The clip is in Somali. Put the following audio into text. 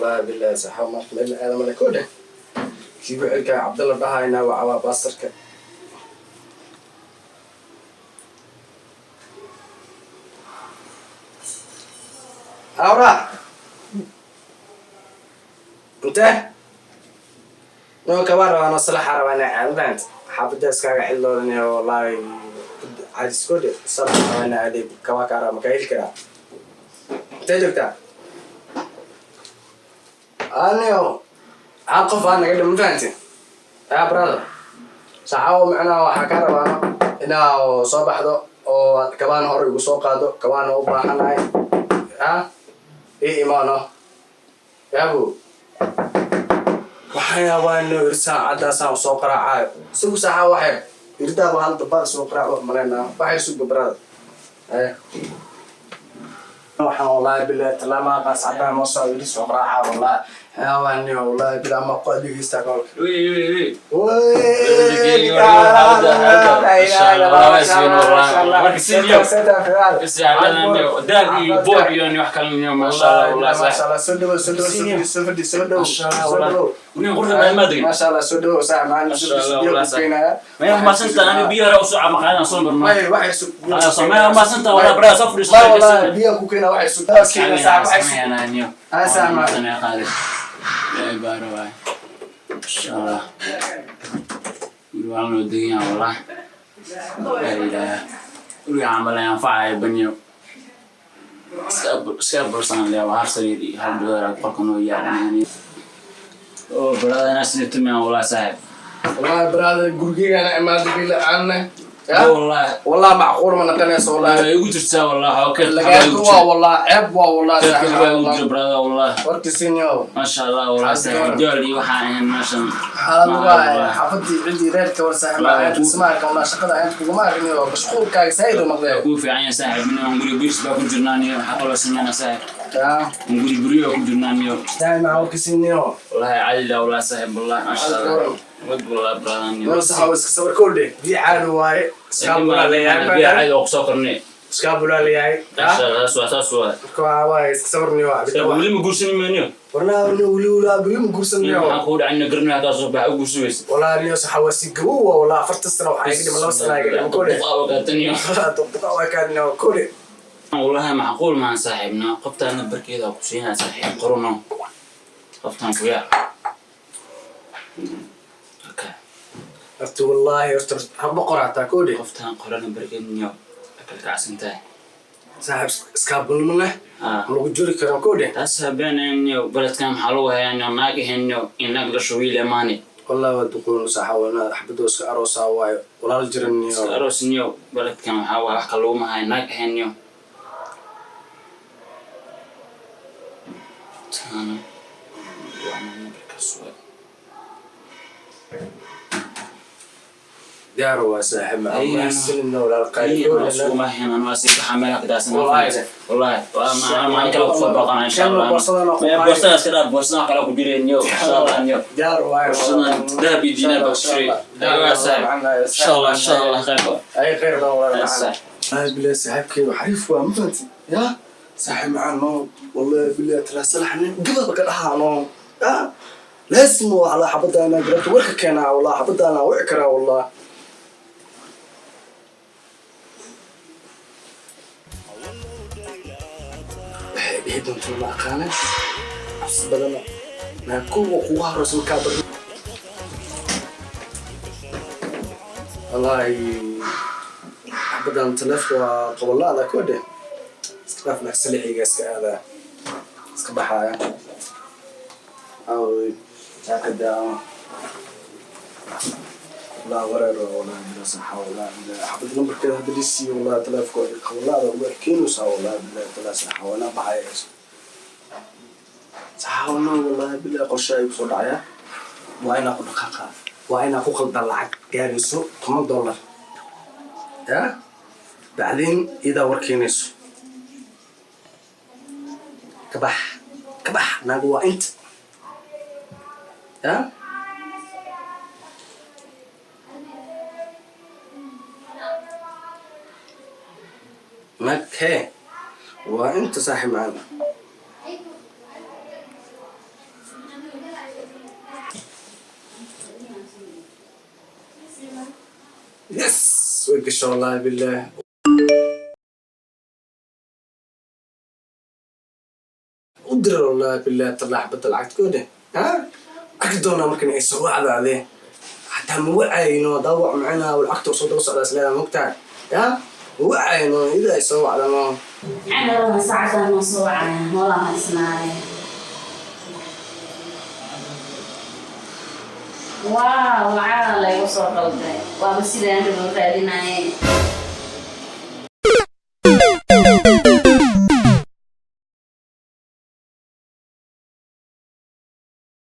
Wallahi billahi, saxaab, marka meel aadama le kodhe kiibu xilkaa Cabdalla dhahaynaa waa cabaa baastarka. Awra intee noo kabaa rabaa, noo salaxa rabaa inaa aadadaant xaafadda iskaaga xildoodan. Wallahi caajis kodhe, salaxa rabaa inaa aaday, kabaa kaa rabaa, makaa heli karaa? Intee joogtaa? Aniyo hal qof aa naga dhim, ma fahanti ya brother? Saxaawo, macnaha waxaa kaa rabaa inaa soo baxdo oo kabaan hore igu soo qaado, kabaan u baahanahay. Ha ii imaano yaabu. Waxaan yaabaa inuu irsaan caddaasaan soo qaraacayo isagu. Saxaa, waxay irdaaba hal dabaa soo qaraac malaynaa. Waxay suga brother. Waxaan wallahi billahi talaama qaas caddaan noo soo iri soo qaraaca. Wallahi xayawaaniyo, wallahi billahi ma ku dhegeysta kolka. Guriga camal ay anfacaya banyo iska bursan le, hal sariir iyo hal joodar qolka noo yaalan oo brother inaa sidii tumiyan walaa saaxib. Wallahi brother, gurigeygaana imaada bila aanne. Wallahi. Wallahi macquul ma naqanayso wallahi. Way igu jirtaa wallahi oo keed. Lagaadu waa wallahi ceeb waa wallahi. Keedka waa igu jira brother wallahi. Warkisinyo. Masha Allah wallahi saaxib, jool iyo waxaan ahayn meeshan. Xaalad waa xaafadii cidii reerka war saaxiib ahayd ismaarka walaa shaqada ahayd kuguma arkin oo mashquulkaaga saaid u noqday. Kuu fiican yahay saaxib, inaan guri birs baa ku jirnaa niyo, waxaa kaloo sameynaa saaxib. Ya. Guri guryo baa ku jirnaa niyo. Daa'ima warkisinyo. Wallahi cali wallahi saaxib wallahi masha Allah wad wallahi brother niyo. Noo saxa iska sawir koodhe bii caadi waaye, iskaabulaa leeyahay. Biya caadi oo kusoo kornay. Iskaabulaa leeyahay. Masha Allah, saas waa, saas waa. Marka waa waaye iska sawirniyo waa. Weli ma guursan maniyo? Warnaa weli weli weli ma guursanayo. Maxaa kugu dhacay garnaa kaa soo baxa u guursumaysa? Wallahi niyo saxa waa si gabow waa wallahi, 40 sano waxaa iga dhiman, 2 sano iga dhiman koodhe. Duqa wakaataniyo. Duqduqa waa kaadina koodhe. Wallahi macquul maahan saaxiibna, qoftaana barkeeda ku siinaa saaxiib qoruno qoftaan ku yaa. Okay. Horta wallahi horta haba qoraataa koodhe. Qoftaan qorana barkeed niyo akal kacsan tahay. Saaxiib, iskaabulnimo leh Ah. ma lagu juri karaa koodhe. Taas habeenayniyo, baledkan maxaa lagu hayaa niyo, naag ahayniyo in naag dhasho wiil amaane. Wallahi waa duqoon saxa wana xabadoo iska aroosaa waayo walaal jiran niyo. Iska aroos niyo, baledkan waxaa waay wax kale laguma hayo naag ahayniyo. Taana waa nambarkaas waay. Diyaar waa saaxiib ma Ayana. mahadsanina walaal qaali koodhe. Wallahi. Wallahi waa maalin kale kusoo booqana insha Allah. Boorsadana ku Maya, qaadi. boorsada iska dhaaf, boorsada kale ku jireen niyo insha Allah niyo. Diyaar waayo. Boorsadan dahab iyo diinaar baa ku jiray. Aywa saaxiib, insha Allah, insha Allah khayr ba. Ay khayr baa walaal macaan. Saaxiib. Wallahi billahi saaxiibkay xariif waa, ma fahanti ya saaxiib macaan no. Wallahi billahi tala salaxni gabadha ka dhahaa no ya laazim waa ala xabadaana garabta warka keenaa, wallahi xabadaana wici karaa wallahi. Waxay dhihi doontaa ma aqaana, cabsi badana naa kuwa kugu horeysa markaa bar. Wallahi xabadan taleefka waa qabalaada kodhe, iska dhaaf naag salixiga iska aadaa iska baxaaya awey jaakada. Wallahi wareer wallahi bila saxa wallahi bila xabad lambarkeeda hadda lisiiyo wallahi taleefka waa qabalaada ugu adkeynaysaa wallahi bila tala saxa wana baxaya saxa wana. Wallahi bila qorshe ay kusoo dhacaya waa inaa ku dhaqaaqaa, waa inaa ku qaldan lacag gaarayso $10 ya bacdeen iyadaa war keenayso. Ka bax, ka bax naaga waa inta ya. Naag hee waa inta saaxiib macaan. Yes, way gasho, wallahi billaah. U dira, wallahi billaah, talaax badda lacagta koodhe. Ha, arki doonaa markan ay soo wacda. Ade xataa ma wacayno dawac macnaha lacagta soo daba socdaa isleedaa, mogtahay? Ya, ma wacayno ida ay soo wacdano. Camalana saacadaan noo soo wacaya, hoolaan haysnaaye. Waaw, lacagana laygu soo qalday, waaba sidaan rabo raadinaye.